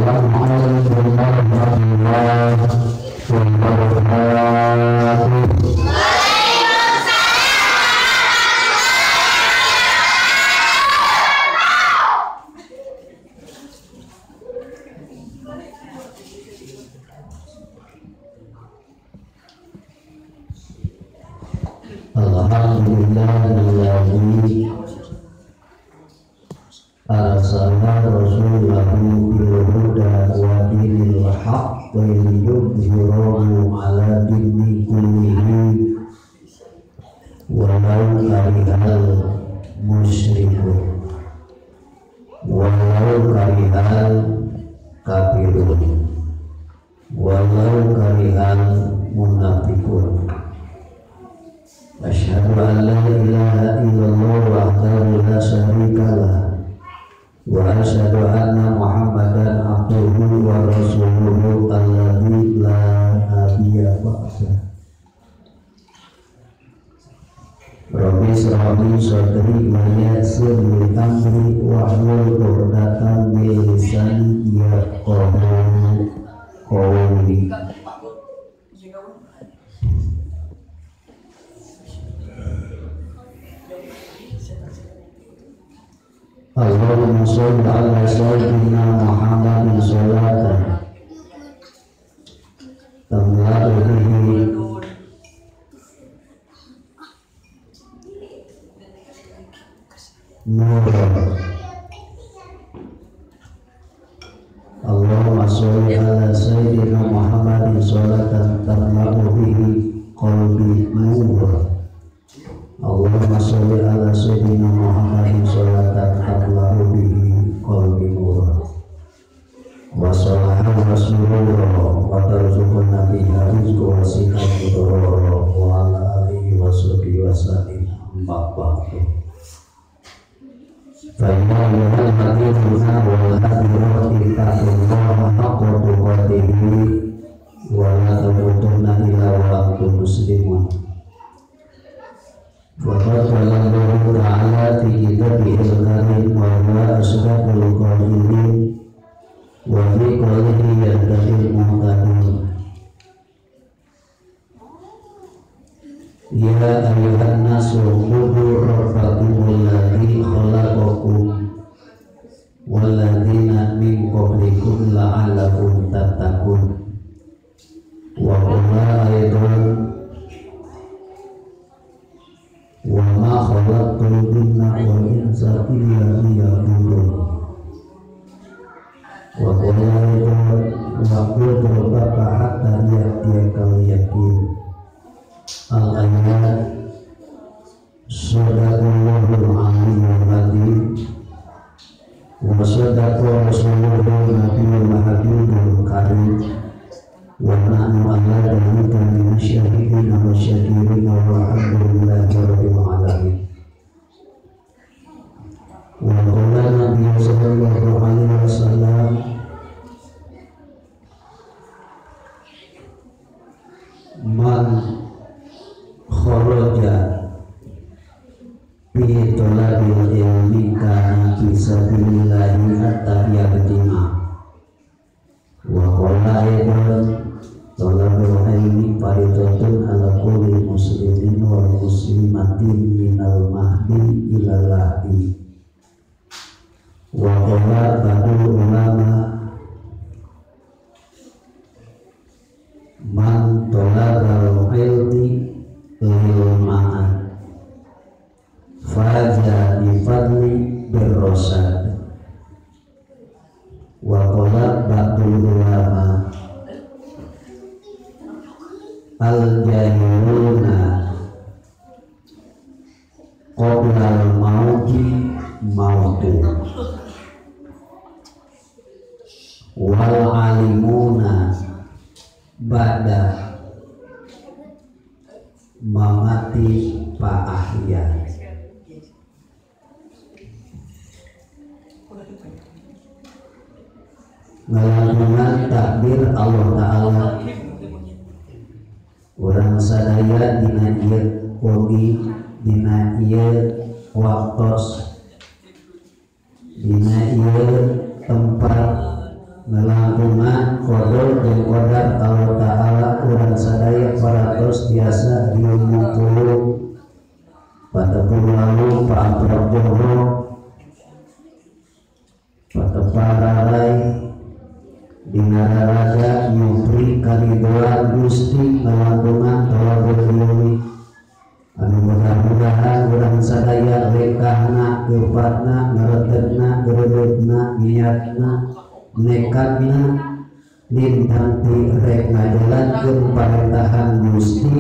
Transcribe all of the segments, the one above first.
Assalamualaikum warahmatullahi wabarakatuh. Alhamdulillahilladzi arsala rasulahu bil huda wa dinil haqq liyudhhirahu ala dini kullihi walau karihal musyrikun walau karihal kafirun walau karihal munafiqun. Asyhadu an la ilaha illallah wahdahu la syarika lah wa asyhadu anna Muhammadan abduhu wa rasuluhu alladzi la nabiyya ba'da. Rabbi shrah li sadri wa yassir li amri wahlul 'uqdatam min lisani yafqahu qawli. Allahumma sholli ala sayyidina Muhammadin sholatan tamla'u bihi nuran. Allahumma sholli ala sayyidina Muhammadin sholatan tamla'u bihi qalbi nuran. Allahumma sholli ala sayyidina Muhammadin sholatan tamla'u bihi qalbi nuran wa salaha wa surura wa tarzuqna biha rizqa wasi'an wa ala alihi wa sahbihi wa sallim. Amma ba'du. Fa ya ayyuhal hadiruna wal hadirati ittaqullaha haqqa tuqatihi wa la tamutunna illa wa antum muslimun. Wa qala Allahu ta'ala fi kitabihil karim wa huwa asdaqul qailin wa fi qawlihi yahtadil muhtadun. Ya ayyuhan nasu ubudu rabbakumul ladzi khalaqakum wal ladzina min qablikum la'allakum tattaqun. Wa qala aidan wa ma khalaqtul jinna wal insa illa liya'budun. Wa qala aidan wa'bud rabbaka hatta ya'tiyakal yaqin. Al-ayat. Shadaqallahul aliyyul azim wa sadaqa rasuluhu nabiyul habibul karim wa nahnu ala dzalika minasy syahidin wa syakirin walhamdulillahi rabbil alamin. Wa qala nabiy sallallahu alaihi wasallam man kharaja fi talabil ilmi kana fi sabilillahi hatta yarji'a. Wa qala aidan talabul ilmi faridatun ala kulli muslimin wal muslimatin minal mahdi ilal lahdi. Wa qala ba'dul ulama man talabal ilmi lil ma'ad faza bi fadli birrosad. Wa qala ba'dul ulama al jahiluna qoblal mauti mautu wal alimuna ba'da mamati fa ahya. Ngalangkungan takdir Allah Ta'ala urang sadaya dina ieu wengi, dina ieu waktos, dina ieu tempat ngalangkungan Gusti ngalangkungan thalabul ilmi anu mudah-mudahan urang sadaya lekahna geufatna ngaretegna geureutna niatna nekadna lintang ti rek ngajalankeun parentahan Gusti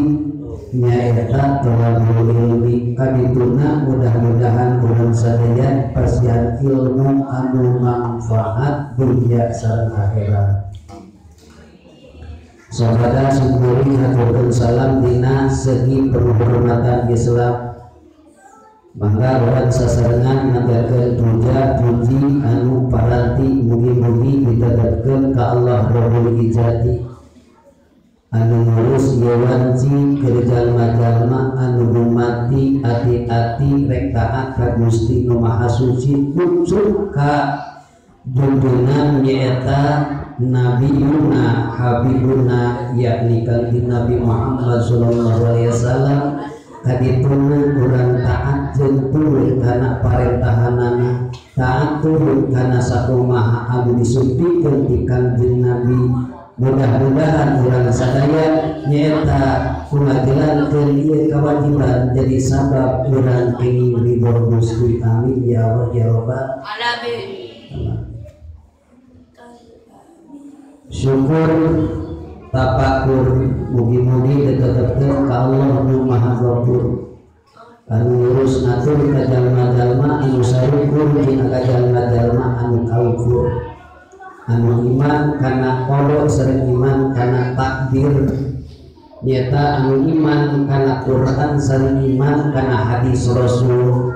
nyaeta thalabul ilmi kadituna mudah-mudahan urang sadaya pasihan ilmu anu manfaat dunya sareng akhirat. Sabada syukuri haturkeun salam dina segi penghormatan Islam. Mangga urang sasarengan ngaturkeun puja puji anu paranti mugi-mugi ditetepkeun ka Allah Rabbul Izzati anu ngurus ieu wanci keur jalma-jalma anu dumati ati-ati rek taat ka Gusti Nu Maha Suci ucuk ka junjungan nyaeta Nabiyuna Habibuna yakni kanjeng Nabi Muhammad sallallahu alaihi wasallam kadituna urang taat jeung turut kana parentahanana taat turut kana sakumaha anu disumpikeun ti kanjeng Nabi. Mudah-mudahan urang sadaya nyaeta ngajalankeun ieu kawajiban jadi sabab urang kenging ridho Gusti. Amin ya Allah ya Rabbal alamin. Syukur tapakur mugi-mugi ditetepkeun ka Allah nu Maha Ghafur anu ngurus ngatur ka jalma-jalma anu sarukur jeung ka jalma-jalma anu kaukur anu iman kana qada sareng iman kana takdir nyata anu iman kana Quran sareng iman kana hadis Rasul.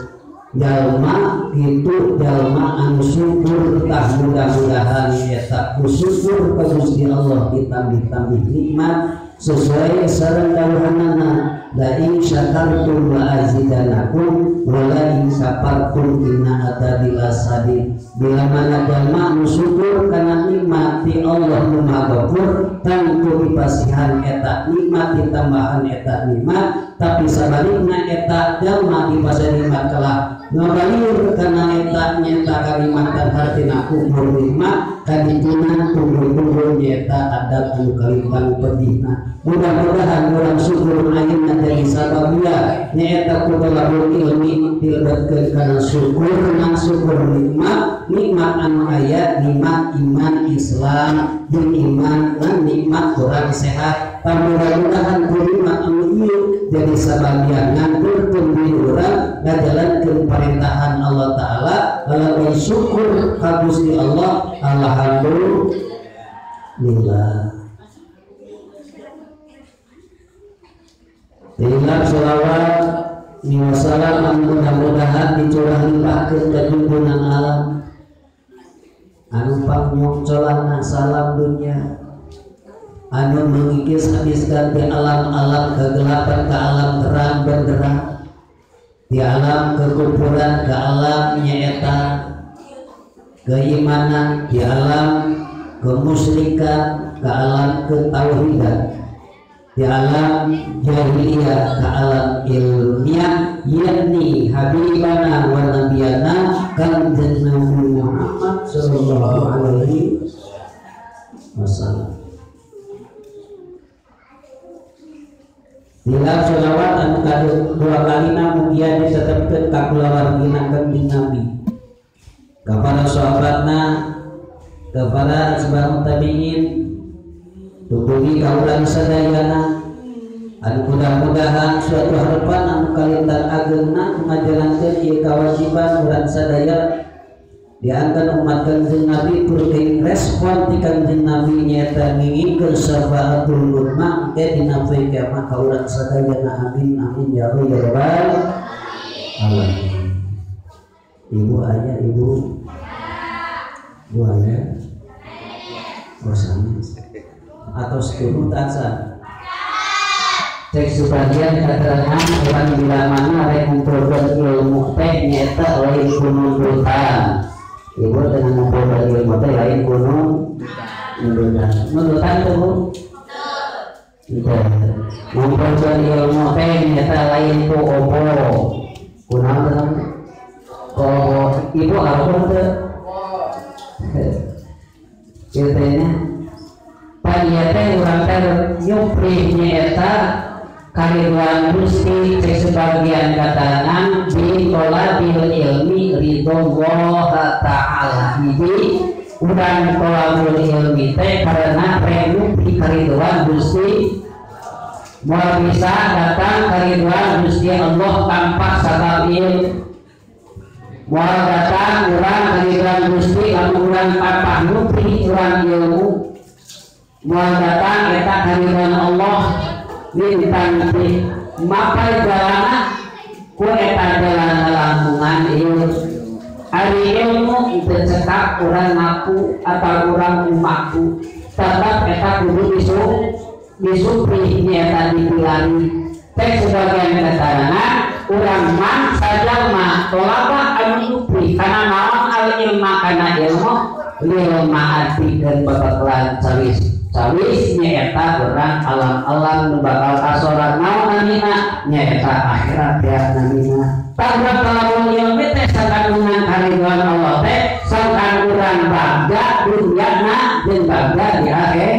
Jalma itu jalma anu syukur tah mudah-mudahan eta ku syukur ka Gusti Allah ditambih-tambih nikmat sesuai sareng dawuhanana la in syakartum la azidanakum wa la in kafartum inna adzabi lasadid. Bila mana jalma anu syukur kana nikmat ti Allah nu Maha Ghafur tangtu dipasihan eta nikmat ditambahan eta nikmat, tapi sabalikna eta jalma dipasihan nikmat kalah ngabaliur kana eta nyata kalimatan hartina kufur nikmat kadituna tunggu-tunggu nyata adab anu kalintang pedihna. Mudah-mudahan urang syukur ayeuna jadi sababna nyaeta ku thalabul ilmi dilebetkeun kana syukur na syukur nikmat nikmat anu aya nikmat iman Islam jeung iman lan nikmat urang sehat. Mudah-mudahan ku nikmat anu ieu jadi sabagian nganturkeun diri urang ngajalankeun parentahan Allah Ta'ala lalu syukur ka Gusti Allah. Alhamdulillah. Tilap sholawat miwasalam anu mudah-mudahan dicurah limpahkeun ka junjungan alam anu pangnyongcolana salam dunya anu mengikis-habiskan di alam-alam kegelapan ke alam terang benderang di alam kekufuran ke alam nyaeta keimanan di alam kemusyrikan ke alam ketauhidan di alam jahiliyah ke alam ilmiah yakni habibana wa nabiyana kanjeng Nabi Muhammad sallallahu alaihi wasallam. Tilap sholawat anu kadua kalina mugia ditetepkeun ka kulawargina kanjeng Nabi kepada sahabatna kepada asbab tabi'in dugi ka urang sadayana anu mudah-mudahan suatu harapan anu kalintang ageungna ngajalankeun ieu kawajiban urang sadaya diangkat umat kanjeng Nabi tur respon ti kanjeng Nabi nyaeta ngingikeun syafaatul uzma engke dina poe kiamat ka urang sadayana. Amin amin ya Allah ya Rabbal alamin. Ibu ayah ibu ibu ayah oh sanes atau seturut asa cek sebagian keterangan orang bila mana rek ngumpulkeun ilmu teh nyaeta lain kununtutan. Ibu dengan ngumpulkeun ilmu teh lain kununtutan. Nuntutan teh Bu? Teu. Ngumpulkeun ilmu teh nyaeta lain ku opo. Kunaon teh? Opo. Ibu apa teh? Ieu teh nya pan dieu teh urang teh nyupri nyaeta kariduan Gusti cek sebagian katangan bi tholabil ilmi ridho Allah ta'ala. Hiji urang tholabul ilmi teh karena rek nyupri kariduan Gusti. Moal bisa datang kariduan Gusti Allah tanpa sabab ilmu. Moal datang urang kariduan Gusti lamun urang tanpa nyupri urang ilmu. Moal datang eta kariduan Allah lintang di mapai jalana ku eta jalana langkungan ilmu. Ari ilmu teu cekap urang ngaku atau urang umaku, tetap eta kudu disupri nyata dipilari. Teh sebagian keterangan urang mah sajalma tolabah anu nyupri kana naon al ilma kana ilmu lil ma'ati dan babakalan cawis cawis nyaeta urang alam-alam nu bakal kasoran naon namina nyaeta akhirat ya namina. Tah tolabul ilmi teh sakandungan kariduan Allah teh sangkan urang bagja dunyana jeung bagja di akhirat.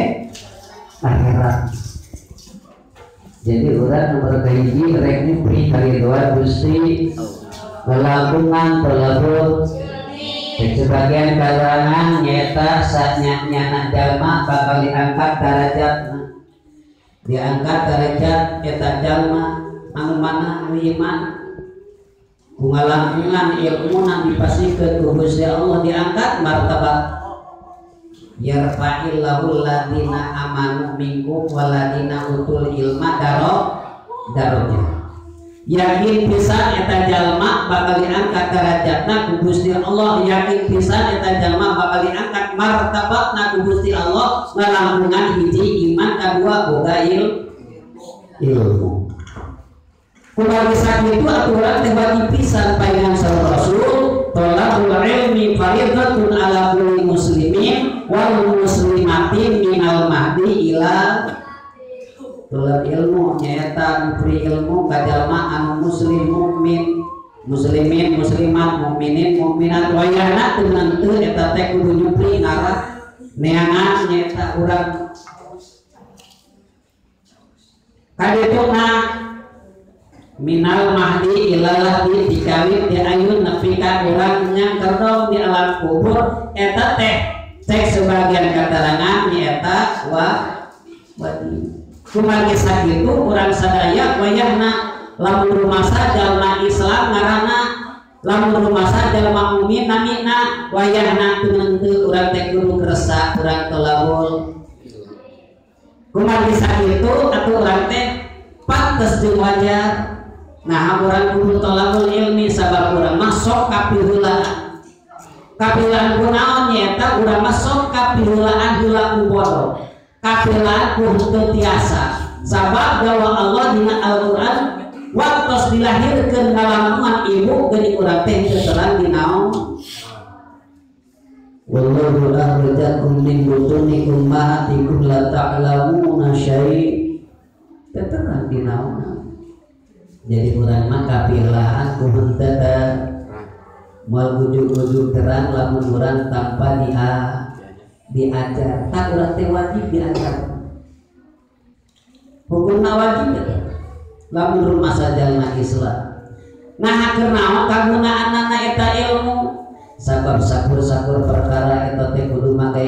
Jadi urang nomor kahiji rek nyupri kariduan Gusti melangkungan tolabul. Sebagian kalangan nyata saatnya nyana jalma bakal diangkat derajatna, diangkat derajat eta jalma anu mana anu iman ku ngalangkungan ilmuna dipasihkeun ku Gusti Allah diangkat martabat. Yarfa'illahu alladziina amanu minkum walladziina utul ilma darajat. Yakin pisan eta jalma bakal diangkat derajatna ku Gusti Allah, yakin pisan eta jalma bakal diangkat martabatna ku Gusti Allah ngalangkungan hiji iman kadua boga ilmu. Kumargi sakitu aturan teh wajib pisan paingan saur Rasul tolabul ilmi fardhatun ala kulli muslimin wal muslimatin minal mahdi ila. Tolab ilmu nyaeta nyupri ilmu ka jalma anu muslim mukmin, muslimin muslimat, mukminin mukminat wayahna teu nenteu eta teh kudu nyupri ngarah neangan nyaeta urang kadituna minal mahdi ilalah di dikawin di ayun nepi ka urang nyangkerdong di alam kubur eta teh cek sebagian katerangan nyaeta wa wajib. Kumargi sakitu urang sadaya wayahna lamun rumasa jalma Islam ngaranna, lamun rumasa jalma mukmin namina wayahna teu nenteu urang teh kudu keresa urang tolabul. Kumargi sakitu atuh urang teh pantes jeung wajar. Nah urang kudu tolabul ilmi sabab urang mah sok kapiheulaan. Kapiheulaan ku naon nyaeta urang mah sok kapiheulaan heula ku bodoh. Kapilaan ku henteu tiasa sabab dawa Allah dina Al-Qur'an waktos dilahirkeun ngalangkungan ibu geuning urang teh teu terang dinaon. Wallahu akhrajakum min butuni ummahatikum la ta'lamuna syai'. Teu terang dinaon. Jadi urang mah kapilaan ku henteu moal ujug-ujug terang lamun urang tanpa diajar. Tak urang teh wajib diajar. Hukumna wajib eta. Lamun rumasa jalma Islam. Nah keur naon kagunaanana eta ilmu? Sabab sakur-sakur perkara eta teh kudu make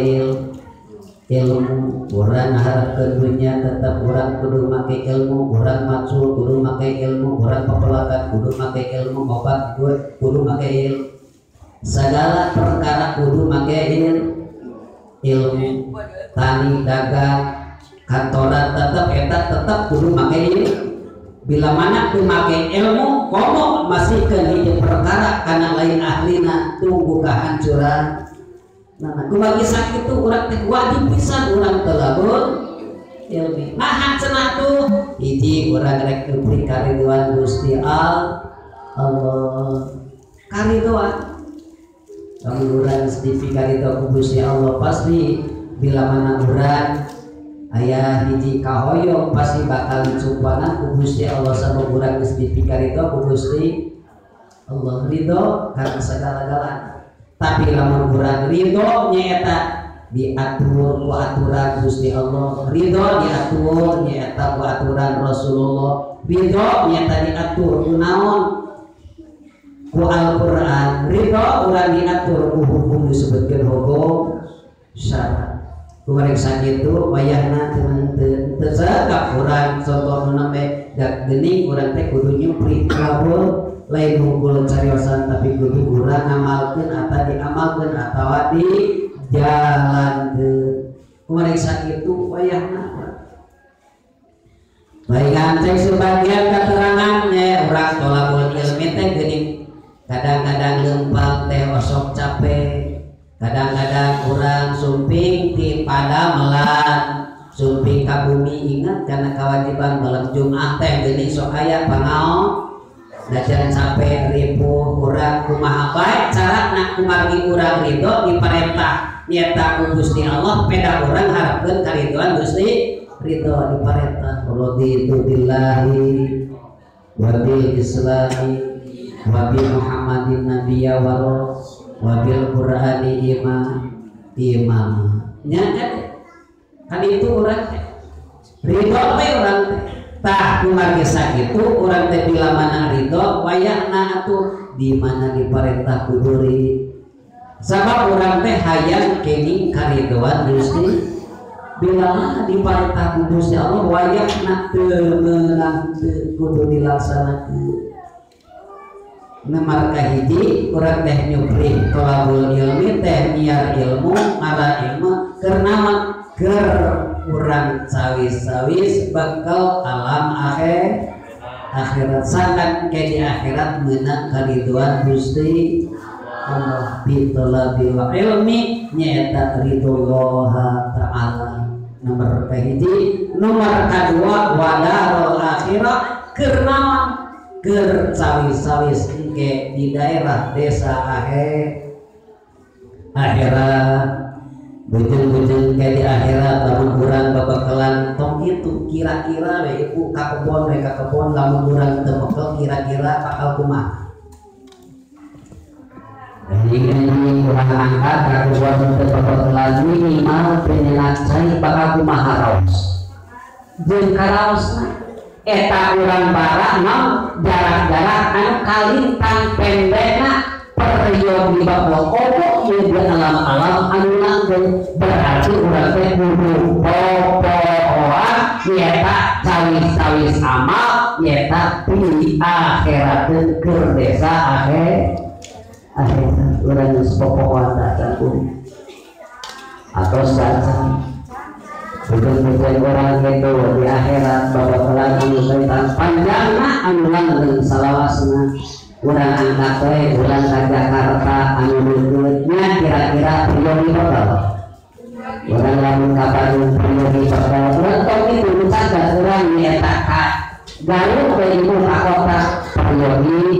ilmu. Urang ngaharepkeun dunya tetep urang kudu make ilmu, urang macul kudu make ilmu, urang pepelakan kudu make ilmu, obat kudu make ilmu. Segala perkara kudu make ilmu. Tani dagang kantoran tetep eta tetep kudu make ilmu. Bila mana teu make ilmu komo masih keun hiji perkara kana lain ahlina tunggu kehancuran. Nah kumargi sakitu urang teh wajib pisan urang tolabul ilmi. Nah cenah tuh hiji urang rek diberi kariduan Gusti Allah. Kariduan lamun urang geus dipikarido ku Gusti Allah pasti bila mana urang aya hiji kahoyong pasti bakal dicumpanan ku Gusti Allah sabab urang geus dipikarido ku Gusti Allah ridho karena segala-galana. Tapi lamun urang ridho nyaeta diatur ku aturan Gusti Allah, ridho diatur nyaeta ku aturan Rasulullah, ridho nyaeta diatur ku naon ku Al-Qur'an, ridho urang diatur ku hukum disebutkeun hukum syara. Kumaha sakitu wayahna teu cekap urang contoh nu nembe dak geuning urang teh kudu nyupri kabul lain hungkul cariosan tapi kudu urang ngamalkeun atawa diamalkeun atawa di jalankeun. Kumaha sakitu wayahna baik cek sebagian keterangannya urang tolabul ilmi teh geuning kadang-kadang lempang teh osok capek, kadang-kadang urang sumping ti pada melan sumping ka bumi ingat karena kewajiban malam Jumat teh geuning sok aya pangaon dajan capek ripuh urang kumaha bae carana kumargi urang ridho diparentah nyata ku Gusti Allah peda urang harapkeun karidoan Gusti ridho diparentah raditu billahi wa bil islami wa bi Muhammadin nabiyya wa wabil Qur'ani imam nya kan itu urang ridho teh urang tah kumargi sakitu urang teh bila mana ridho wayahna atuh di mana diparentah kudu sabab urang teh hayang kenging karidoan Gusti bila mana diparentah ku Gusti Allah wayahna teu meunang teu kudu dilaksanakeun. Nomor kahiji urang teh nyupri tolabul ilmi teh nyiar ilmu ngala ilmu keur naon keur urang sawis-sawis bakal alam akhirat sangkan ke di akhirat meunang kariduan Gusti Allah bi tolabil ilmi nyaeta ridho Allah taala. Nomor kahiji. Nomor kadua wadarul akhirah keur naon keur sawis-sawis engke di daerah desa akhirat bujeng-bujeng ke di akhirat lamun urang babakalan tong itu kira-kira we ibu ka kebon we ka kebon lamun urang teu mekel kira-kira bakal kumaha. Ini urang angkat ka kebon teu babakalan minimal penyelat cai bakal kumaha raos jeung karaosna eta urang barak naon jarak-jarak anu kalintang pendekna peryogi bakal komo ieu di alam-alam anu langgeng berarti urang teh kudu popohoan nyaeta cawis-cawis amal nyaeta di akhirat keur desa akhirat urang geus popohoan tah campur atos cacan bujeng-bujeng orang gitu di akhirat babakalan anu tentang panjangna anu langgeng salawasna urang angkat we urang ka Jakarta anu deukeutnya kira-kira priori bakal urang lamun ka Bandung priori bakal urang tong itu misalkan urang nyaeta ka Garut we ibu ka kota priori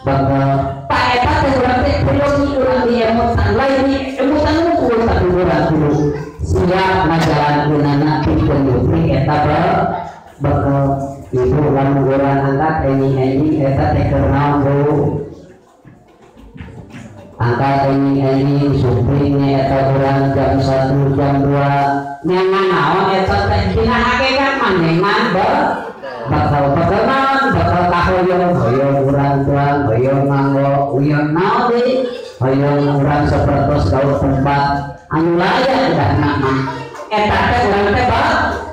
bakal pak eta teh urang teh priori urang diemutan lain emutan ngumpul tapi urang kudu siap ngajalankeunana pikeun nyupri eta bakal ibu lamun urang angkat enyi-enyi eta teh keur naon Bu angkat enyi-enyi supri nya eta urang jam 1 jam 2 nya naon eta teh dina hakikat mah nyengan bakal bakal naon bakal kahoyong hoyong urang tuang hoyong nganggo uyang naon deui hoyong urang sapertos gaul tempat anu layak udah mah eta teh urang teh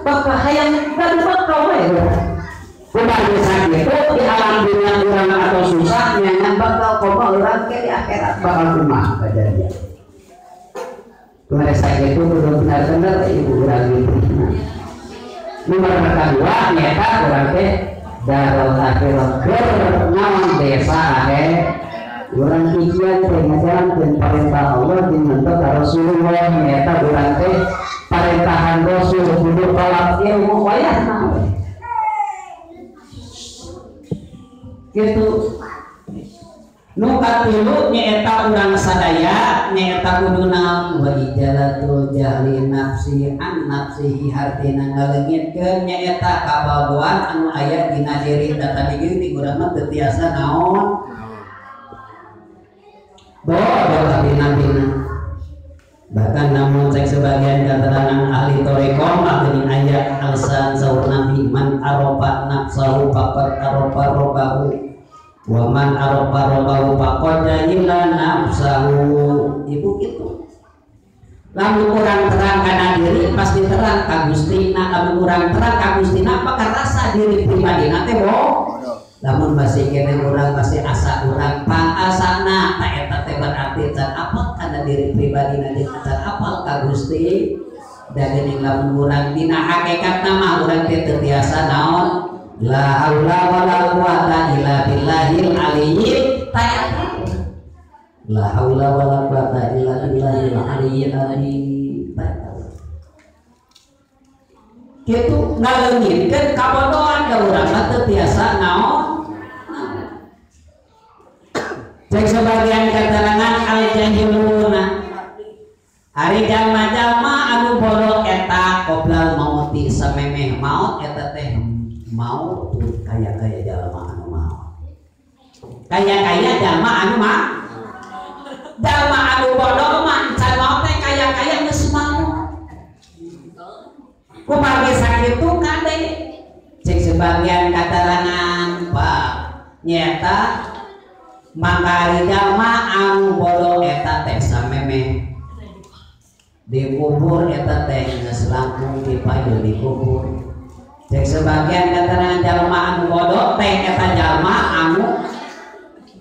bakal hayang gaduh bakal we udah bisa gitu di alam dunia urang atau susah nyangan bakal komo urang ke di akhirat bakal kumaha kajadian kumaha sakitu kudu bener-bener ibu urang nyuprina. Nomor kedua nyaeta urang teh darul akhirat keur naon desa akhir urang ijian teh ngajalankeun parentah Allah jeung nentang ka Rasulullah nyaeta urang teh parentahan Rasul kudu tolak ilmu wayahna we kitu. Nu katilu nyaeta urang sadaya nyaeta kudu naon wa ijalatul jahli nafsi an nafsihi hartina ngaleungitkeun nyaeta kabagoan anu aya dina diri da tadi geuning urang mah teu tiasa naon bodoh dina-dina. Bahkan namun cek sebagian keterangan ahli thoriqoh mah geuning aya alasan saur Nabi man arofa nafsahu faqad arofa robbahu wa man arofa robbahu faqad jahila nafsahu. Ibu gitu. Lamun kurang terang kana diri pasti terang ka Gustina, lamun kurang terang ka Gustina maka rasa diri pribadina teh bodoh. Lamun masih kene urang masih asa urang pangasana ta eta teh berarti can apal kana diri pribadina jeung can apal ka Gusti. Da geuning lamun urang dina hakikatna mah urang teh teu tiasa naon la haula wala quwata illa billahil aliyyil ta eta la haula wala quwata illa billahil aliyyil azim. Kitu ngaleungitkeun kabodohan da urang mah teu tiasa naon. Cek sebagian keterangan al-jahiluna ari jalma-jalma anu bodoh eta qoblal mauti samemeh maut eta teh maut kaya-kaya jalma anu maut kaya-kaya jalma anu mah jalma anu bodoh mah can maut teh kaya-kaya geus maut kumargi sakitu kade. Cek sebagian keterangan Pak nyata maka ari jalma anu bodoh eta teh samemeh dikubur eta teh geus langkung dipayun dikubur. Cek sebagian keterangan jalma anu bodoh teh eta jalma anu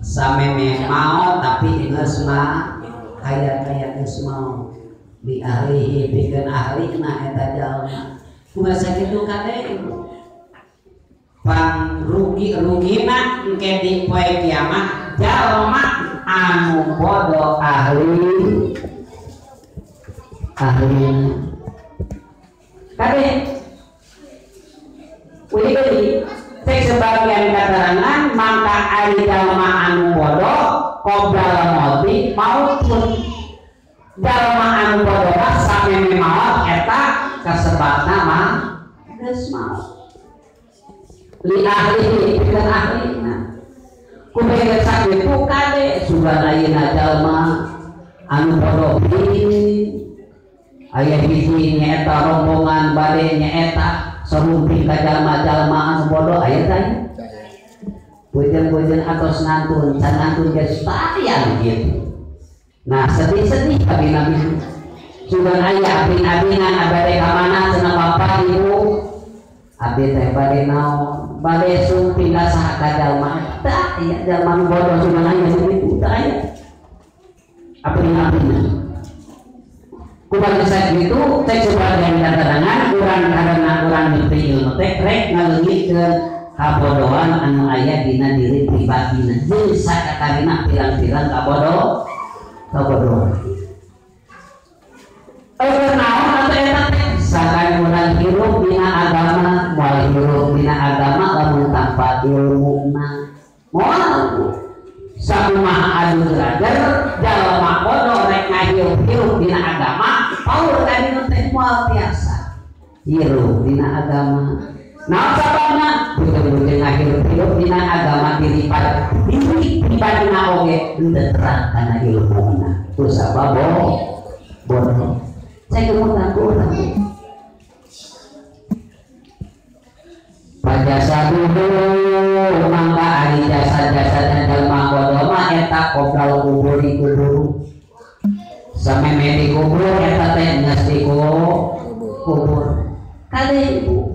samemeh maot tapi geus mah kaya-kaya geus maot di ahlihi pikeun ahlina eta jalma. Kumaha sakitu kade ibu pang rugi-rugina engke di poe kiamat jalma anu bodoh ahli ahli kade uih cek sebagian keterangan maka ari jalma anu bodoh qoblal mauti mautun jalma anu bodoh sameme maot eta kasebabna mah geus maot li ahlihi pikeun ahlina kumaha sakitu kade sugan ayeuna jalma anu bodoh aya hiji nyaeta rombongan bade nyaeta sarumping ka jalma-jalma anu bodoh aya teh beujeun-beujeun atos ngantun can ngantun geus taya gitu. Nah sedih-sedih abi-nabi sugan aya abi-nabinan abade ka mana cenah bapak ibu abdi teh bade naon bade sumping ka saha ka jalma eta aya jalma nu bodoh sugan aya sakitu teh aya abi-nabina. Kumaha sakitu teh sebagian keterangan urang karena urang ngerti ilmu teh rek ngaleungitkeun kabodohan anu aya dina diri pribadina jeung sakatarina pirang-pirang kabodoh kabodohan. Eueuh naon atuh eta teh sakan urang hirup dina agama moal hirup dina agama lamun tanpa ilmuna moal sakumaha anu belajar jalma bodoh rek ngahirup-hirup dina agama paur ka dina teh moal tiasa hirup dina agama. Naon sababna beuteung-beuteung ngahirup-hirup dina agama diri pada diri pribadina oge henteu terang kana ilmuna ku sabab bodoh. Saya kemutan ku urang pajasaduhu mangga ari jasa-jasa jalma bodoh mah eta qoblal kubur dikubur sameme dikubur eta teh geus dikubur kade ibu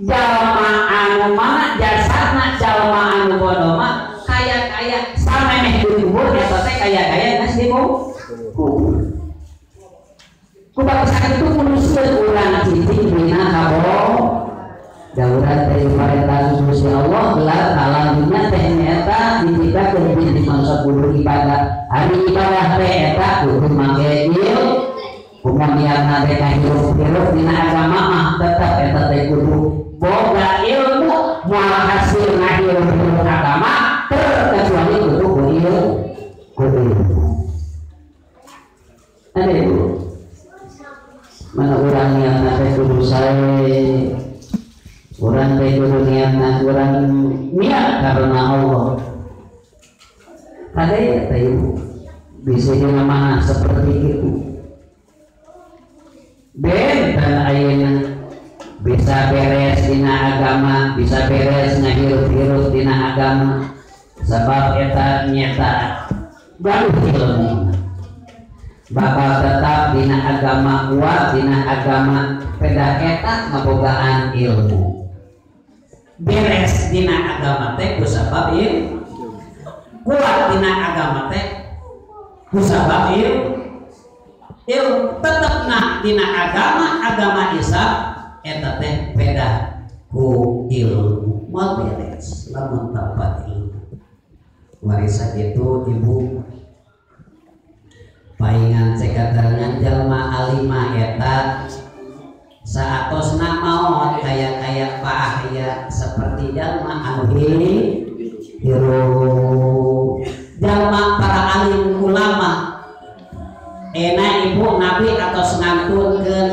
jalma anu mana jasana jalma anu bodoh mah kaya-kaya samemeh dikubur eta teh kaya-kaya geus dikubur. Kumaha sakitu kudu sieun urang cicing dina kabodoh daurat dari perintah Gusti Allah gelar alam dunya teh nyaeta diciptakeun di manusia kudu ibadah. Ari ibadah teh eta kudu make ilmu. Kumaha niatna teh hirup-hirup dina agama mah tetep eta teh kudu boga ilmu moal hasil ngahirup-hirup agama terkecuali kudu ku ilmu. Kudu ilmu. Ada ibu mana urang niatna teh kudu sae urang teh kudu niatna urang niat karena Allah. Kade ya teh ibu bisa dina mana seperti itu. Benten ayeuna bisa beres dina agama, bisa beres ngahirup-hirup dina agama sebab eta nyata gaduh ilmu bakal tetap dina agama kuat dina agama pedah eta ngabogaan ilmu beres dina agama teh kusabab ilmu kuat dina agama teh kusabab ilmu tetep na dina agama agama Islam eta teh pedah ku ilmu moal beres lamun tanpa ilmu warisan itu ibu paingan cekatarangan jalma alima eta saatosna maot kaya-kaya Pak Ahya seperti jalma anu hirup jalma para alim ulama enak ibu nabi atos ngantunkeun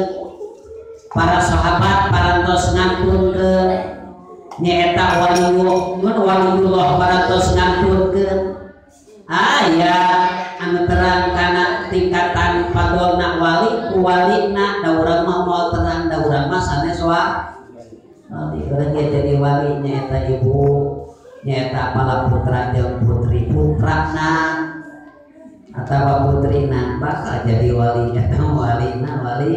para sahabat parantos ngantunkeun nyaeta waliullah parantos ngantunkeun aya anu terang kana tingkatan padolna wali ku walina da urang mah moal terang da urang mah sanes wali urang ge jadi wali nyaeta ibu nyaeta pala putra jeung putri putrana atawa putrina bakal jadi wali eta walina wali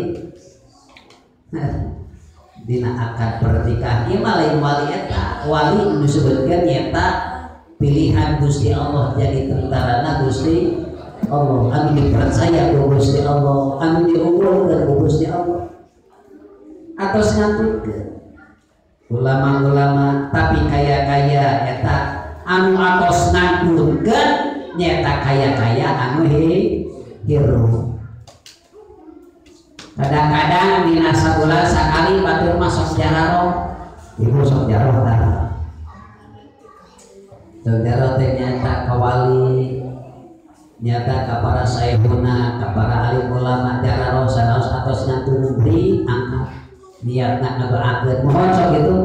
dina akad pernikahan ieu mah lain wali eta wali nu disebutkeun nyaeta pilihan Gusti Allah jadi tentarana Gusti Allah anu dipercaya ku Gusti Allah anu diunggulkeun ku Gusti Allah atos ngantunkeun ulama-ulama tapi kaya-kaya eta anu atos ngantunkeun nyaeta kaya-kaya anu hirup kadang-kadang dina sabulan sakali batur mah sok jararoh ibu sok jaroh tah sok jaroh teh nyaeta ka wali nyata ka para saehuna ka para alim ulama jararoh sanaos atos ngantun diangkat niatna ngadoakeun mohon sok gitu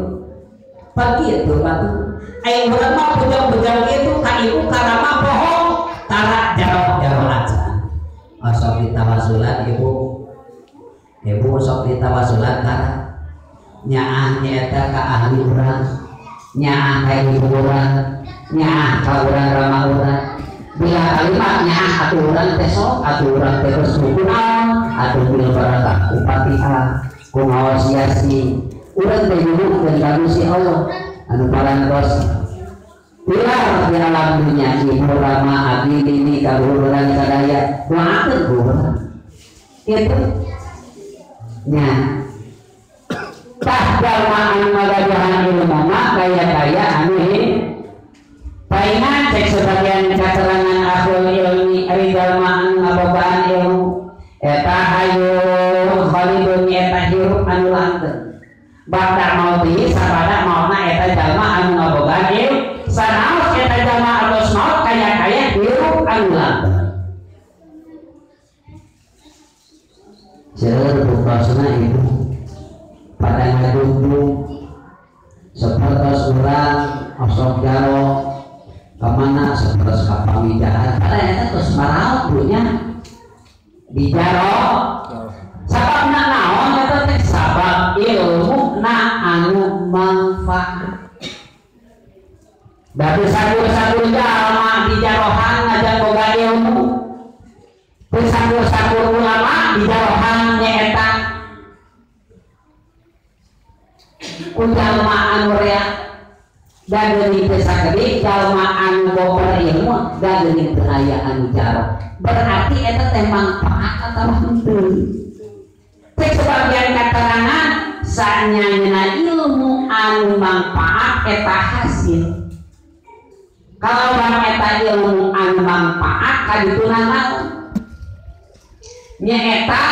pagi itu patuh aya urang mah bujang-bujang kitu ka ibu ka rama poho tara jaroh-jaroh acan sok ditawasulan ibu ibu sok ditawasulan tara nyaah nyaeta ka ahli urang nyaah ka ibu urang nyaah ka urang rama urang bila kalimat nyaah atuh urang teh sok atuh urang teh geus kunaon atuh bil barakah ku Fatihah ku ngaos Yasin urang teh nyuhunkeun ka Gusti Allah anu parantos pilar di alam dunya ibu rama abdi nini kaluhur urang sadaya doakeun ku urang kitu nya tah jalma anu ngagaduhan ilmu mah kaya-kaya anu paingan cek sebagian katerangan ahlul ilmi ari jalma anu ngabogaan ilmu eta hayu khalidun eta hirup anu langgeng bada mauti sabada mauna eta jalma anu ngabogaan ilmu sanaos eta jalma atos maut kaya-kaya hirup anu langgeng seueur buktosna ibu pada ngadungdung sapertos urang osok jaro kemana seperti kapamijahan pada eta terus maraot punya di jaro sababna naon eta teh sabab ilmu na anu manfaat dari sakur-sakur jalma di jarohan ngajar boga ilmu sakur-sakur ulama di jarohan nyaeta ku jalma anu rea dan geuning teu sakedik jalma anu boga ilmu dan geuning teu aya anu jaro berarti eta teh manfaat atawa henteu cek sebagian katerangan sanyana ilmu anu manfaat eta hasil kalau bang eta ilmu anu manfaat kadituna naon nyaeta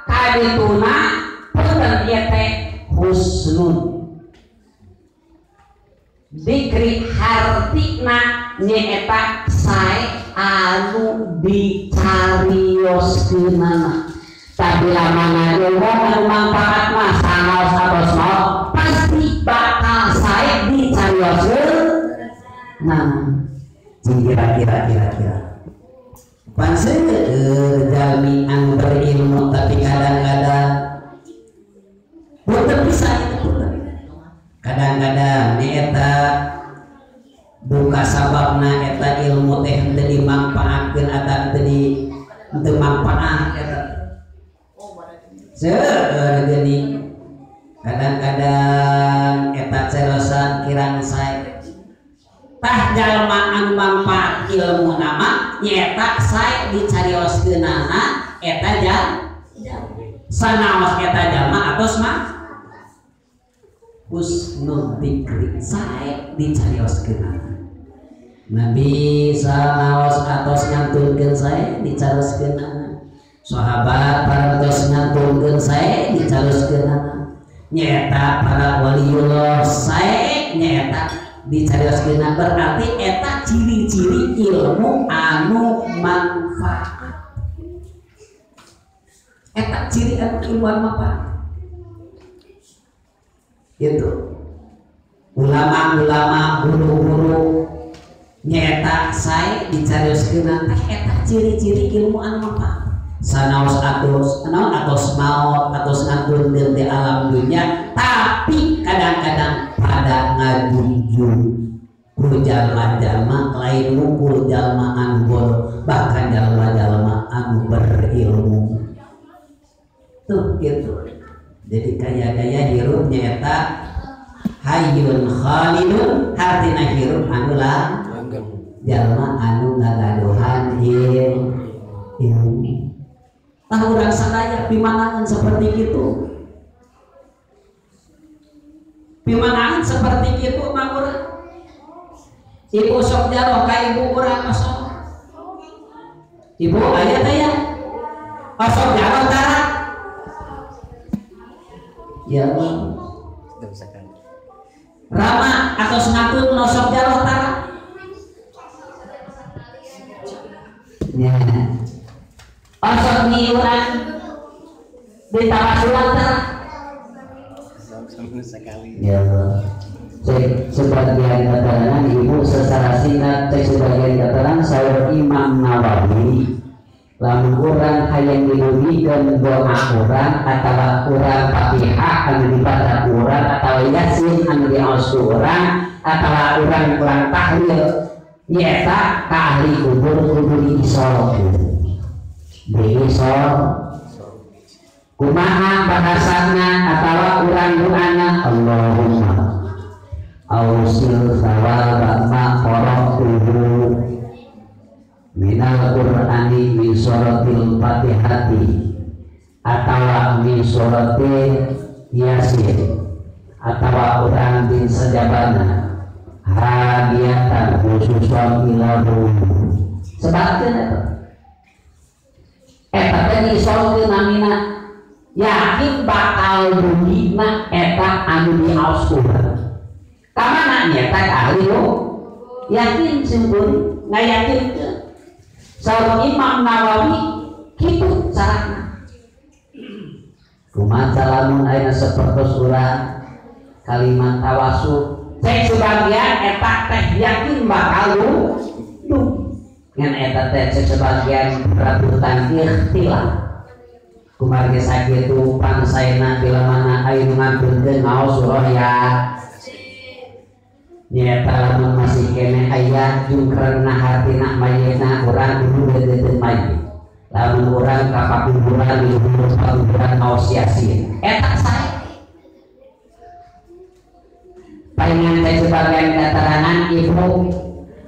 kadituna punten ieu teh husnun dikri hartina nyaeta sae anu dicarioskeunana tabila mana ilmu anu manfaat mah sanaos atos maot pasti bakal sae dicarioskeunana kira-kira panseueur jalmi anu berilmu tapi kadang-kadang Henteu manfaat eta. Seueur geuning. Kadang-kadang eta cerosan kirang sae. Tah jalma anu manfaat ilmu nama nyaeta sae dicarioskeunana eta jalma. Sanaos eta jalma atos mah husnul dzikri sae dicarioskeunana. Nabi sanaos atos ngantunkeun sae dicarioskeunana. Sahabat parantos ngantunkeun sae dicarioskeunana. Nyaeta para waliullah sae nyaeta dicarioskeunana, berarti eta ciri-ciri ilmu anu manfaat. Eta ciri anu ilmu anu manfaat. Gitu. Ulama-ulama, guru-guru nyaeta sae dicarioskeunana teh eta ciri-ciri ilmu anu manfaat. Sanaos atos naon atos maot atos ngantunkeun di alam dunia, tapi kadang-kadang pada ngajunjung ku jalma-jalma lain ngumpul jalma anu bodoh, bahkan jalma-jalma anu berilmu tuh gitu. Jadi kaya-kaya hirup nyaeta hayyun khalidun, hartina hirup anu lah jalma anu ngagaduhan ilmu. Tah urang sadaya pimanangan seperti itu. Pimanangan seperti itu mah urang. Ibu sok jaroh ka ibu urang osok. Ibu aya teh ya? Osok jaroh tara. Ya Allah. Rama atos ngatun osok jaroh tara. Ya. Osok ni urang ditawasulan tara. Sekali. Ya Allah. Sebagian keterangan ibu secara singkat, sebagian keterangan saur Imam Nawawi, lamun urang hayang dilugikeun doa urang atawa urang Fatihah anu dibaca urang atawa Yasin anu diaos ku urang atawa urang kurang tahlil nyaeta ka ahli kubur kudu diisolkeun. Diisol kumaha bahasana atawa urang doana Allahumma ausil thawaba ma qara'tuhu minal qur'ani min suratil fatihati atawa min suratil yasin atawa urang bin sajabana hadiatan khususan ilahu sebabkeun eta eta teh diisolkeun namina yakin bakal dugina eta anu diaos urang. Kamana nyata ahli lo yakin sempurna ngayakinkeun. Saur Imam Nawawi kitu carana. Kumaha lamun ayeuna sapertos urang kalimat tawasul cek sebagian eta teh yakin bakal dugi. Ngan eta teh cek sebagian rebutan ikhtilaf. Kumargi sakitu pangsaena bila mana ayeuna ngantunkeun maos surah ya. Nyata lamun masih kene aya jungkrengna hartina mayitna urang kudu deudeuteun mayit. Lamun urang ka pakuburan di luhur pakuburan maos Yasin. Eta sae. Paingan teh sebagian keterangan ibu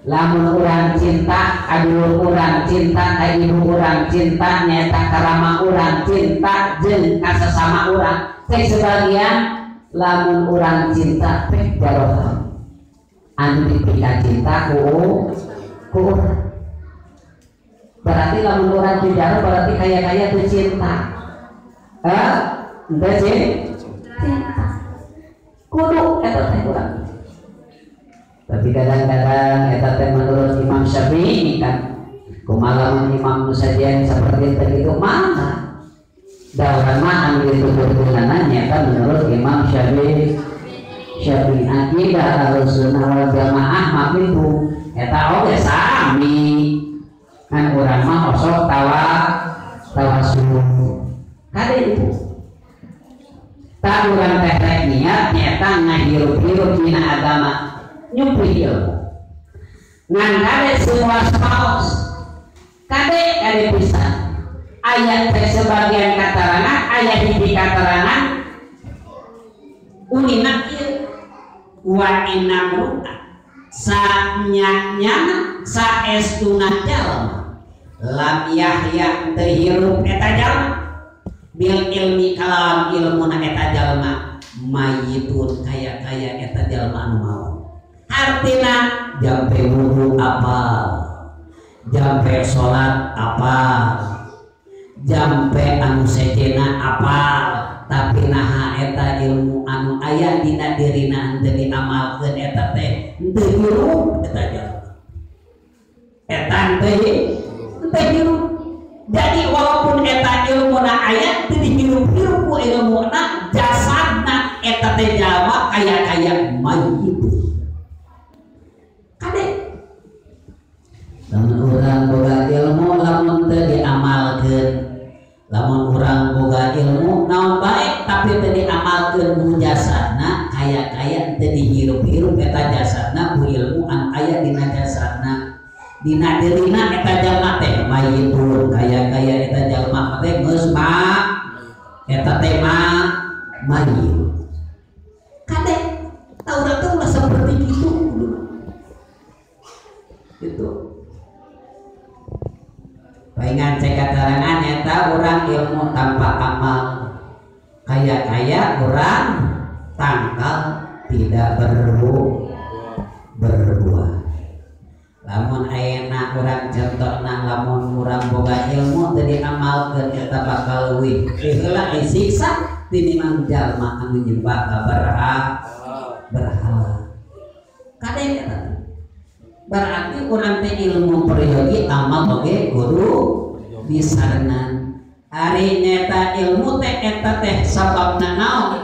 lamun urang cinta ka dulur urang cinta ka ibu urang cinta nyata karama urang cinta jeung ka sesama urang. Teh sebagian lamun urang cinta teh jaroh anu dipika cinta ku berarti lamun urang dijaroh berarti kaya-kaya teu cinta. Henteu cinta kudu eta teh urang. Tapi kadang-kadang eta teh menurut Imam Syafi'i kan kumaha lamun imam nu sajian seperti teh kitu mah da urang mah anu dituturkeunana nyaeta menurut Imam Syafi'i. Syafi'i akidah Ahlussunnah wal Jamaah mah kitu eta oge sami kan urang mah osok tawasul kade itu tah urang teh rek niat nyaeta ngahirup-hirup dina agama nyumpui ilmu ngan kade semua saos kade kade pisan Aya teh sebagian katerangan, aya hiji katerangan unina ieu wa inna mru'a sanyanyana saestuna jalma lam yahya teu hirup eta jalma bil ilmi kalawan ilmuna eta jalma mayitun kaya-kaya eta jalma anu maot. Artina jampe wudu apal, jampe salat apal, jampe anu sejena apal, tapi naha eta ilmu anu aya dina dirina henteu diamalkeun eta teh henteu hirup eta jalma. Eta henteu hirup. Jadi walaupun eta ilmuna aya teu dihirup-hirup ku ilmuna, jasadna eta teh jalma kaya-kaya mayit. Kade lamun urang boga ilmu lamun teu diamalkeun, lamun urang boga ilmu naon bae tapi teu diamalkeun ku jasadna, kaya-kaya teu dihirup-hirup eta jasadna ku ilmu anu aya dina jasadna. Dina dirina eta jalma teh mayitun, kaya-kaya eta jalma teh geus ma eta teh ma mayit. Kade taurat teh ulah seperti kitu. Itu palingan cek katerangan eta urang ilmu tanpa amal kaya-kaya urang tangkal tidak berbuah. Lamun ayeuna urang contohna lamun urang boga ilmu teu diamalkeun eta bakal leuwih heula disiksa tinimbang jalma anu nyembah ka berhala. Kade eta berarti urang teh ilmu peryogi amal oge kudu disarenan. Ari nyeta ilmu teh eta teh sababna naon?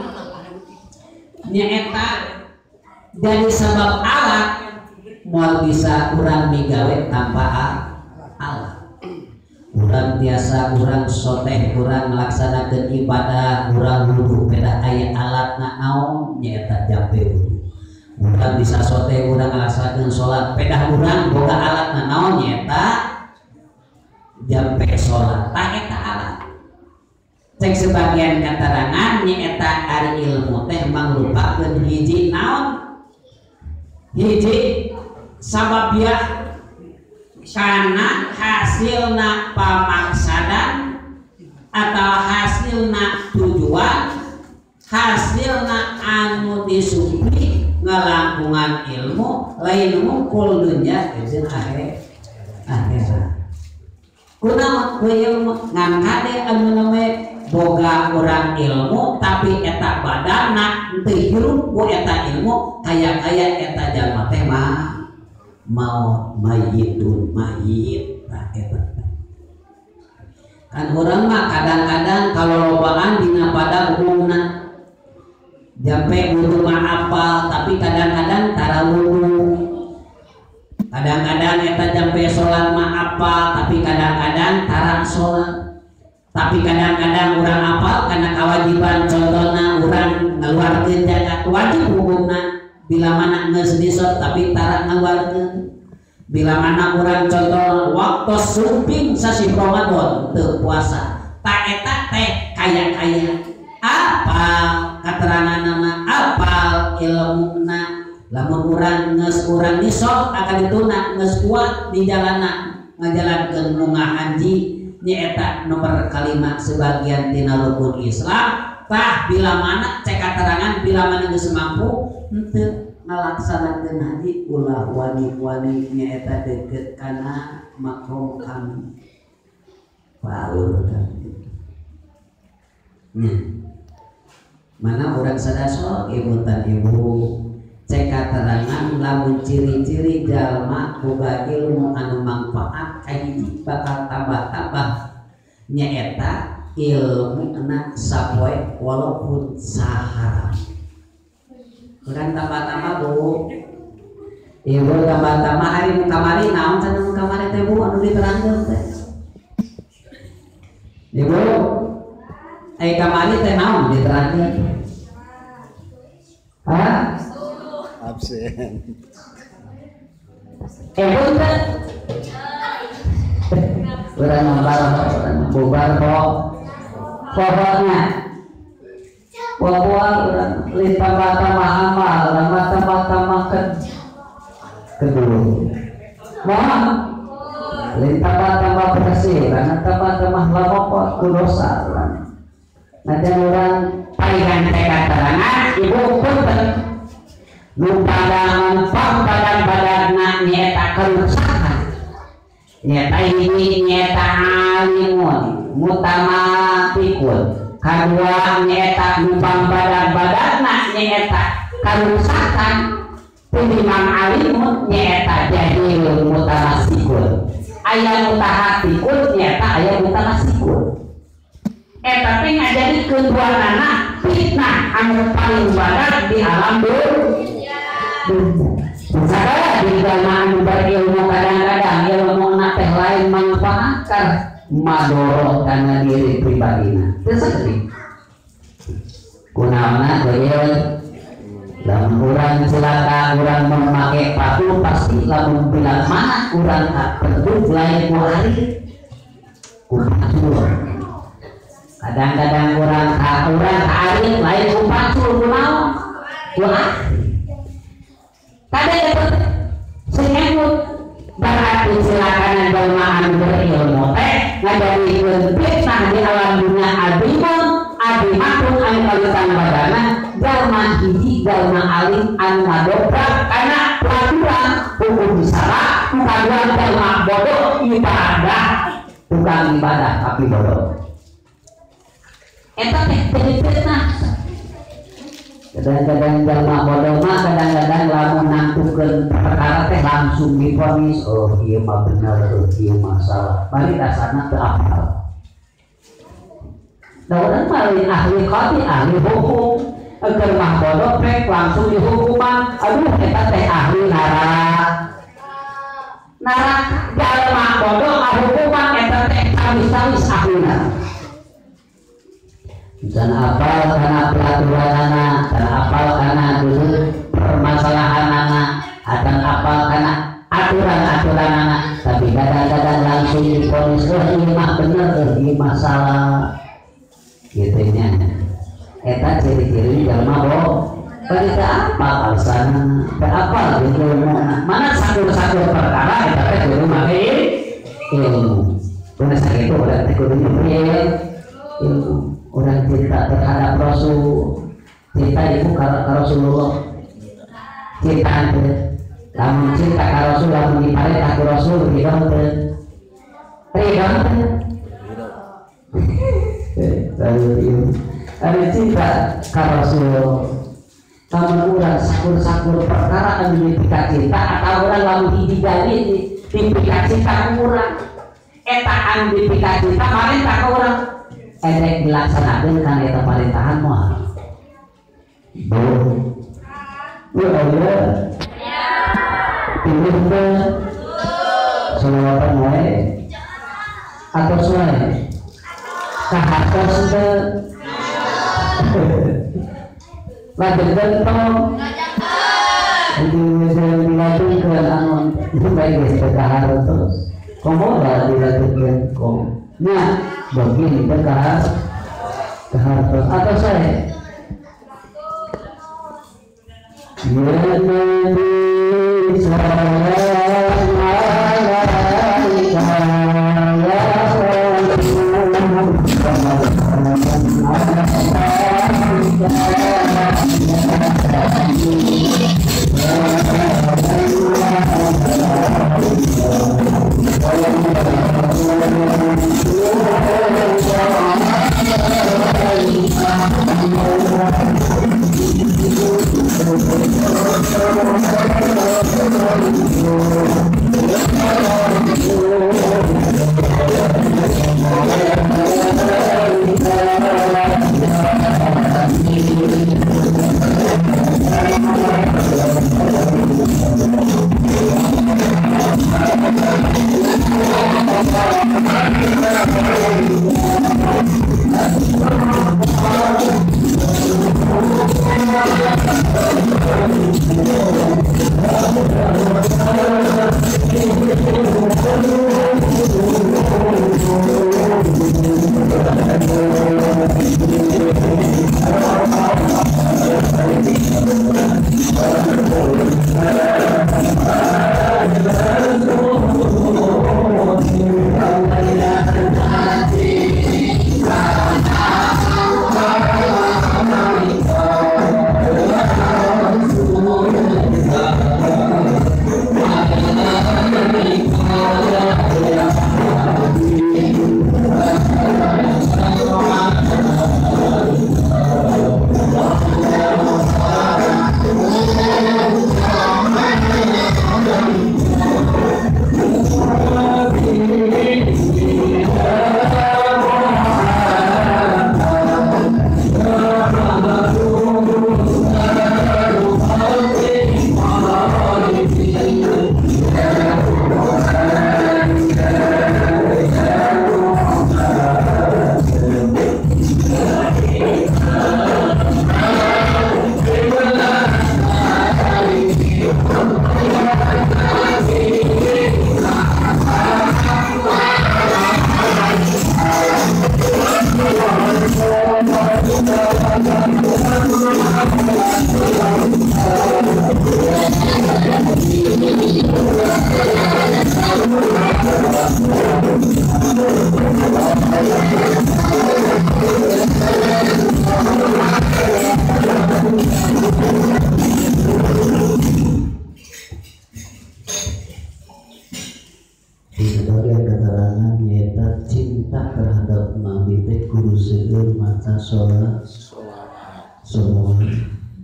Nyaeta jadi sabab alat moal bisa urang migawe tanpa alat. Urang tiasa urang soteh urang ngalaksanakeun ibadah urang wudu pedah aya alatna naon nyaeta jampe wudu. Urang bisa soteh urang ngalaksanakeun salat pedah urang boga alatna naon nyaeta jampe salat. Tah eta alat. Cek sebagian katerangan nyaeta ari ilmu teh mangrupakeun hiji naon? Hiji sababiah kana hasilna pamaksadan atau hasilna tujuan, hasilna anu disupli ngalangkungan ilmu lain mungkul dunya jeung akhirat. Kunaon ku ilmu ngan kade anu name boga urang ilmu tapi eta badanna teu hirup ku eta ilmu kaya-kaya eta jalma teh mah mau mayitun mayit tah eta. Kan urang mah kadang-kadang kalau lobaan dina pada umumna jampe wudu mah apal tapi kadang-kadang tara wudu. Kadang-kadang eta jampe salat mah apal tapi kadang-kadang tara salat. Tapi kadang-kadang urang apal karena kewajiban, contohna urang ngeluarkeun zakat wajib hukumna bila mana geus nisab tapi tara ngaluarkeun. Bila mana urang contoh waktu sumping sasih Ramadan teu puasa, ta eta teh kaya-kaya apal kateranganna, apal ilmuna. Lamun urang geus urang nisab akan dituna geus kuat di jalanna ngajalankeun munggah haji nyaeta nomor kalima sebagian tina rukun Islam. Tah bila mana cek katerangan bila mana geus mampu henteu ngalaksanakeun haji ulah wani-wani nyaeta deukeut kana makom kami palur kami. Nya mana urang sadaso ibu tan ibu cek katerangan lamun ciri-ciri jalma boga ilmu anu mangfaat kahiji bakal tambah-tambah nyaeta ilmu na sapoe walaupun sahara. Urang tambah-tambah bu, ibu tambah-tambah hari nu kamari naon cenah nu kamari teh bu anu diterangkeun teh. Ibu, ai kamari teh naon diterangkeun? Hah? Absen. Ibu teh. Urang ngomong, urang. Bubar kok pokoknya buah urang lain tambah-tambah amal, tambah-tambah kedua. Mohon lain tambah-tambah bersih, karena tambah-tambah lamopot ku dosa urang. Nanti urang palingan teka terangan ibu punten nu padangan badan-badanna nyaeta kerusakan. Nyaeta ini nyaeta alimun mutamatikun. Kadua nyaeta nu badan-badanna nyaeta karusakan. Tinimbang alimun nyaeta jahilun mutamasikun. Aya mutahatikun nyaeta aya mutamasikun. Eta teh ngajadikeun duanana fitnah anu paling badak di alam dunia. Sakala di jalma anu berilmu kadang-kadang ilmuna teh lain manfaatkan madorot kana diri pribadina. Teu saeutik. Kunaonna teh lamun urang cilaka urang memake patu pasti lamun bilang mana urang penduduk lain ku hari ku pacul. Kadang-kadang urang ka arit lain ku pacul ku naon ku kadang sing emut berarti cilakana jalma anu berilmu teh ngajadikeun fitnah di alam dunia azimun azimatun anu kalutan badana jalma hiji jalma alim anu ngadobrak kana peraturan hukum syara kadua jalma bodoh ibadah tukang ibadah tapi bodoh eta teh jadi fitnah. Kadang-kadang jalma bodoh mah kadang-kadang lamun nangtukeun perkara teh langsung divonis oh ieu mah bener oh ieu mah salah bari dasarna teu apal. Da urang mah lain ahli qadi ahli hukum keur mah bodoh rek langsung dihukuman aduh eta teh ahli neraka. Neraka jalma bodoh ngahukuman eta teh sawis-sawis ahli neraka. Dan apal karena peraturan anak, dan apal karena dulu permasalahan anak, dan apal karena aturan-aturan anak. Tapi kadang-kadang langsung diponis, oh ini mah bener, oh ini masalah, gitu nya. Eta ciri-ciri jalma bodoh. Bagi apa alasan, apa gitu mana sakur-sakur perkara, eta teh kudu make ilmu. Kudu sakitu urang teh kudu ilmu. Orang cinta terhadap Rasul, cinta ibu ke Rasulullah, cinta teh, lamun cinta ke Rasul, lamun diparentah ku Rasul, ridho teh, ridho teh, lalu cinta ke Rasul, lamun urang sakur-sakur perkara anu dipika cinta atau urang lamun hiji jadi dipika cinta ku urang, eta anu dipika cinta parentah ka urang. Erek dilaksanakan kan eta parentahan moal. Bu. Bu aya. Pilih teh. Selawatan wae. Atos wae. Kahartos teh. Lajengkeun tong. Dilajengkeun anu bae geus teu kahartos. Komo da dilajengkeun kom. Nah, begini kehartos atau saya ya Nabi salam alaika ya Rasul. Sebagai keterangan nyata cinta terhadap Nabi teh kudu seueur maca sholawat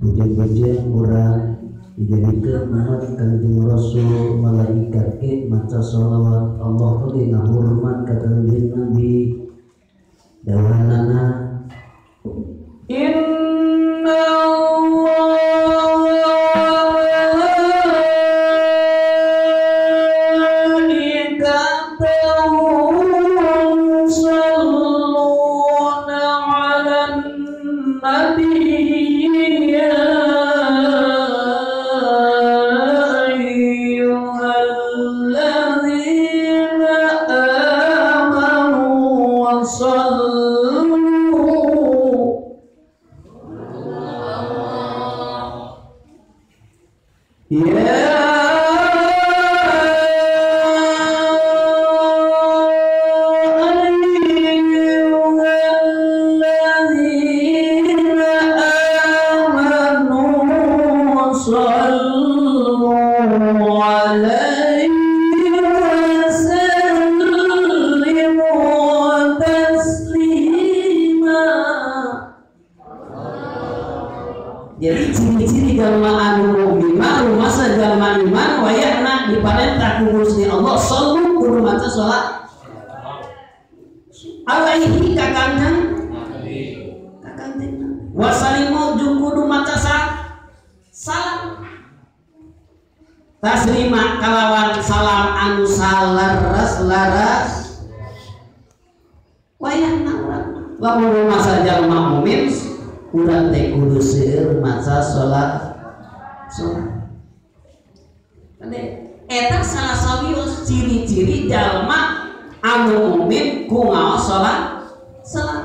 bujeng-bujeng urang dijadikeun umat Kanjeng Rasul malaikat ge maca sholawat Allah oge ngahormat ka Kanjeng Nabi dawanana inna Jadi ciri-ciri jalma anu mukmin mah rumasa jalma iman wayahna diparentah ku Gusti Allah sallu kudu maca salat alaihi ka kanjeng ka kanjeng wa salimu jeung kudu maca salam taslima kalawan salam anu salaras-laras wayahna urang lamun rumasa jalma mukmin urang teh kudu seueur maca salat salat. Eta salah sawios ciri-ciri jalma anu mukmin ku ngaos salat salat.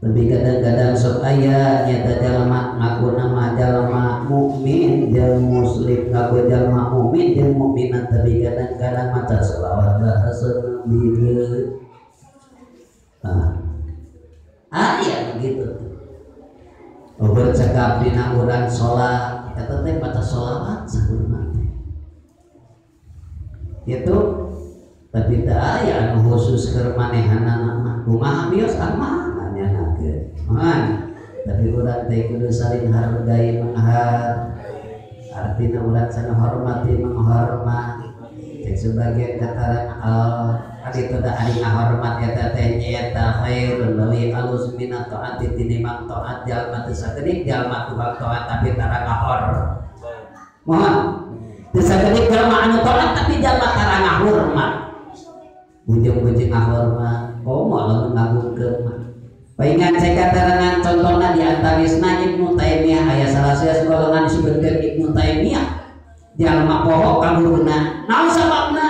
Tapi kadang-kadang sok aya nyata jalma ngaku nama jalma mukmin jeung muslim ngaku jalma mukmin jeung mukminat tapi kadang-kadang maca selawat bahasa nabi. Aya begitu. Bercakap dina urang salat, eta teh maca sholawat sakurma teh. Kitu tapi teu aya anu khusus keur manehanana mah. Kumaha bios amanah nyangakeun. Man, tapi urang teh kudu saling hargai menghar. Artina urang saling hormati menghormat. Cek sebagian kataran al ari teu da ari ngahormat eta teh nyaeta khairun leuwih alus minat taati tinimbang taat jalma teu sakedik jalma tukang taat tapi tara ngahor. Mohon teu sakedik jalma anu taat tapi jalma tara ngahormat. Bujeng-bujeng ngahormat komo lamun ngagungkeun mah. Paingan cek katarangan contohna di antawisna Ibnu Taimiyah aya salah salah golongan disebutkeun Ibnu Taimiyah jalma poho ka guruna. Naon sababna?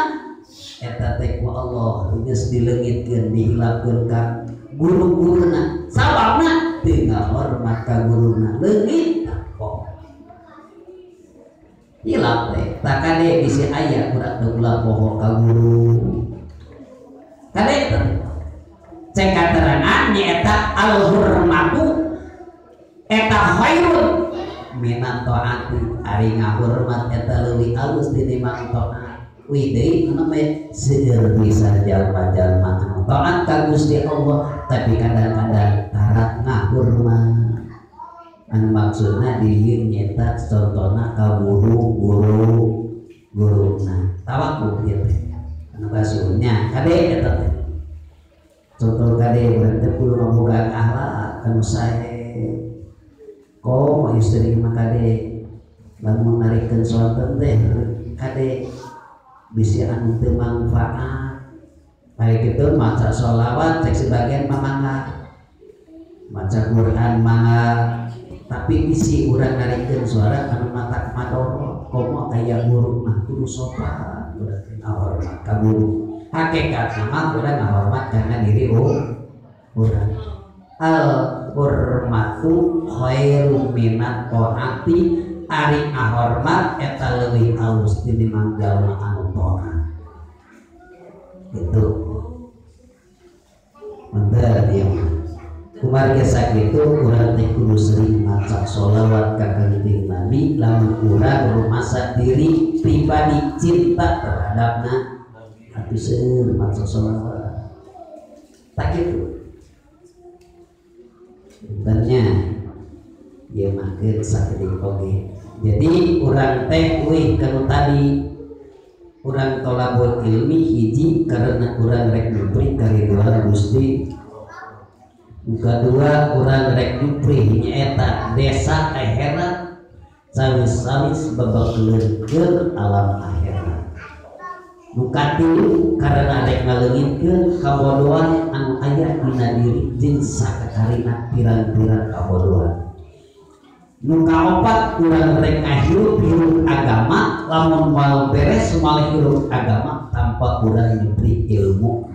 Eta teh ku Allah Allah geus dileungitkeun dihilapkeun ka guru-guruna sababna teu ngahormat ka guruna leungit kok hilap teh tak kade bisi aya urang teu ulah poho ka guru kade cek katerangan nyaeta al hurmatu eta khairun minat taati ari ngahormat eta leuwih alus tinimbang taat. Wih deui anu mah seueur bisa jalma-jalma anu taat ka Gusti Allah tapi kadang-kadang tarat ngahormat. Anu maksudna di dieu nyaeta contona ka guru-guru guruna tawakul ieu teh anu basuhnya kade eta teh contoh kade urang teh kudu ngabogaan akhlak anu sae. Komo istri mah kade lamun narikeun sonten teh kade bisi anu teu mangfaat. Ari kitu maca sholawat cek sebagian mah mangga, maca Quran mangga, tapi bisi urang narikeun suara anu matak madorot. Komo aya guru mah kudu sopan, urang teh ngahormat ka guru. Hakikatna mah urang ngahormat kana diri urang. Al hurmatu khairum minat taati ari ahormat eta leuwih alus tinimbang jalma anu taat. Gitu. Mantap ieu mah. Kumargi sakitu urang teh kudu sering maca sholawat ka Kangjeng Nabi lamun urang rumasa diri pribadi cinta terhadapna atuh seueur maca sholawat. Tak kitu. Sebenarnya dia makin sakedik oge. Jadi urang teh euy kanu tadi urang tolabul ilmi hiji karena urang rek nyupri kariduan Gusti. Kedua urang rek nyupri nyaeta desa akhirat sawis-sawis babakleun alam akhirat. Nu katilu karena rek ngaleungitkeun kabodohan anu aya dina diri jeung sakakarina pirang-pirang kabodohan. Nu kaopat urang rek ngahirup-hirup agama lamun moal beres moal hirup agama tanpa urang nyupri ilmu.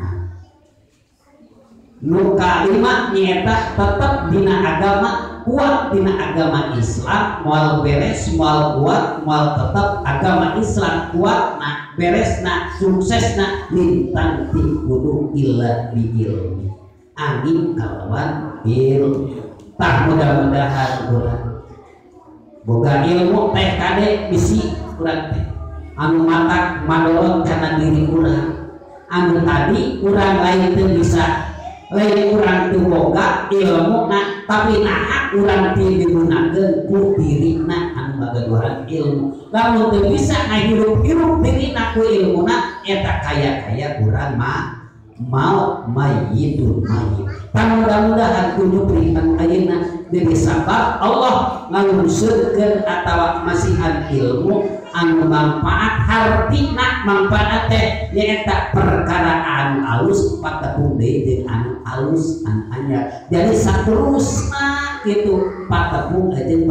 Nu kalima nyaeta tetep dina agama kuat dina agama Islam moal beres moal kuat moal tetep agama Islam kuat na beresna suksesna lintang ti kudu illa bi ilmi angin kalawan ilmu. Tah mudah-mudahan urang boga ilmu teh kade bisi urang teh anu matak madorot kana diri urang anu tadi urang lain teu bisa lain urang teu boga ilmu na tapi naha urang teu digunakeun ku dirina anu ngagaduhan ilmu lamun teu bisa ngahirup-hirup dirina ku ilmuna eta kaya-kaya urang mah mau mayitun mayit. Tah mudah-mudahan ku nyupri anu ayeuna jadi sabab Allah ngalungseurkeun atawa masihan ilmu anu manfaat hartina manfaat teh nyaeta perkara anu alus patepung deui jeung anu alus anu anyar. Jadi saterusna kitu patepung jeung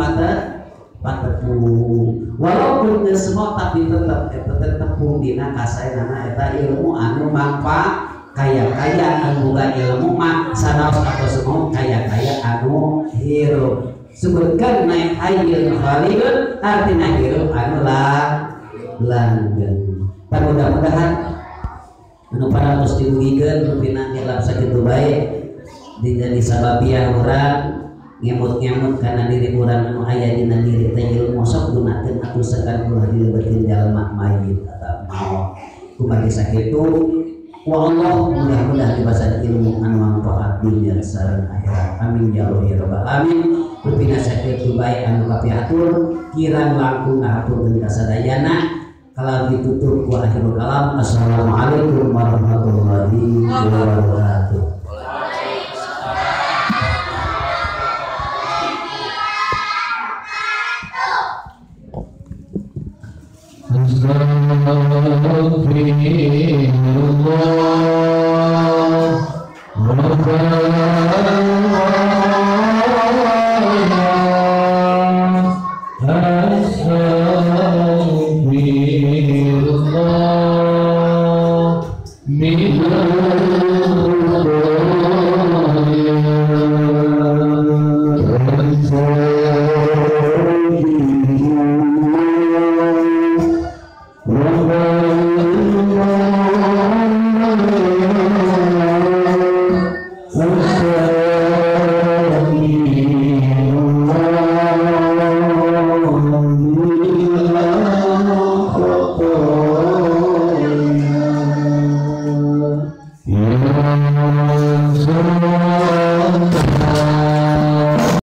patepung walaupun geus semua tapi tetep eta teh tepung dina kasaenana eta ilmu anu manfaat kaya-kaya anu boga ilmu mah sanaos atau semua kaya-kaya anu hirup sebutkan naik hayyun khalidun artinya hirup anu langgeng. Tah mudah-mudahan anu parantos dilugikeun rupina ngelap sakitu bae dina disababiah urang ngemut-ngemut kana diri urang anu aya dina diri teh ilmu sok gunakeun atuh sakan ulah dilebetkeun jalma mayit atawa maot. Kumargi sakitu wa Allah mudah-mudahan dibasan ilmu anu manfaat dunia sareng akhirat. Amin ya Allah ya rabbal alamin. Rupina sakitu bae anu kapihatur kirang langkung ngahaturkeun ka sadayana. Kalau ditutup ku akhirul kalam. Assalamualaikum warahmatullahi wabarakatuh. Astaghfirullah min Thank